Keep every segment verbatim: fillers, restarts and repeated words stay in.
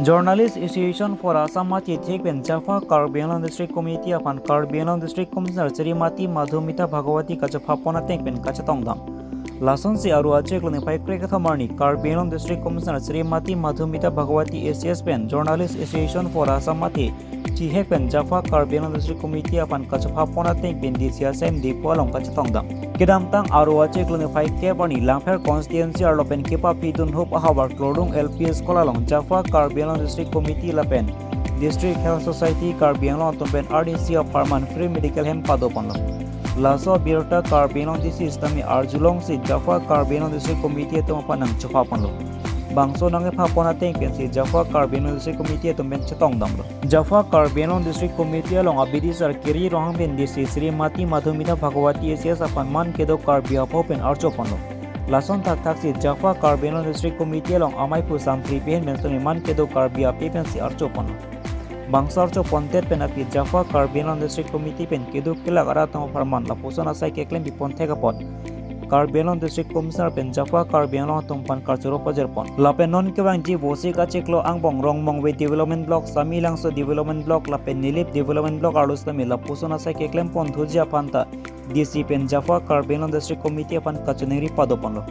Journalist Association for Assam athithek pen Jafa Karbi Anglong District Committee aphan Karbi Anglong District Commissioner Srimati Madhumita Bhagawati kachepha pon ateng pen kachetongdam. Lasonsi Aru achiklo niphai krek kethom arni Karbi Anglong District Commissioner Srimati Madhumita Bhagawati A C S pen Journalist Association for Assam athithek pen Jafa Karbi Anglong District Committee aphan kachepha pon ateng pen D C Assam Diphu along kachetongdam. Kedamtang Aru achiklo niphai kep arni Langpher constituency arlo pen kepaphi dunhup ahavar Klodung L P School along Jafa Karbi Anglong District Committee lapen District Health Society Karbi Anglong atum pen R D C apharman free medical hem pado ponlo. Laso abirta Karbi Anglong D C sitame arjulongsi Jafa Karbi Anglong District Committee atum aphan nangchepha ponlo. Bangso nangkepha pon ateng pensi Jafa Karbi Anglong District Committee atum pen chetongdamlo. Jafa Karbi Anglong District Committee along abidi sar Kiri Ronghang pen D C Srimati Madhumita Bhagawati A C S aphan man kedo Karbi apho pen archo ponlo. Lason thakthaksi Jafa Karbi Anglong District Committee along amei phu Samphri Behen pen sitame man kedo Karbi ape pensi archo ponlo. Bangso archo pondet pen aphi Jafa Karbi Anglong District Committee pen keduk kelak arat atum apharman lapuson asai keklem pipon thek apot Karbi Anglong District Commissioner pen Jafa Karbi Anglong atum aphan karchoro pajir pon. Lapen non kevangji Vosik achiklo angbong Rongmongve Development Block, Samelangso Development Block lapen Nilip Development Block arlo sitame lapuson asai keklem pon thuji aphan ta D C pen Jafa Karbi Anglong District Committee aphan kachiningri pado ponlo.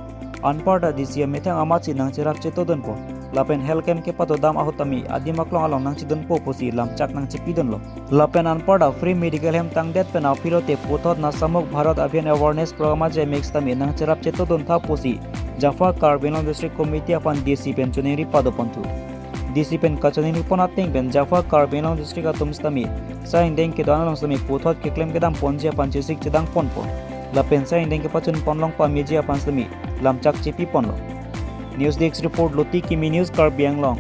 Anparta D C amethang amatsi nangcherap chetodunpo. Lapen health camp kepatodam ahut tame adim aklong along nangchedunpo pusi lamchak nangchepidunlo. Lapen anparta free medical hem tangdet pen aphi lote puthot Nashamuk Bharat Abhiyan Awareness Program aje mix tame nangcherap chetodun tha pusi Jafa Karbi Anglong District Committee aphan D C pen chiningri pado ponthu. D C pen kachiningri pon ateng pen Jafa Karbi Anglong District atum sitame sai angdeng kedo-an along sitame puthot keklem kedam ponji aphan chesik chedang ponpo. Lapen sai angdeng kepachun ponlong pameji aphan sitame lamchak chepi ponlo. News Desk Report, Luti Kimi News, Karbi Anglong.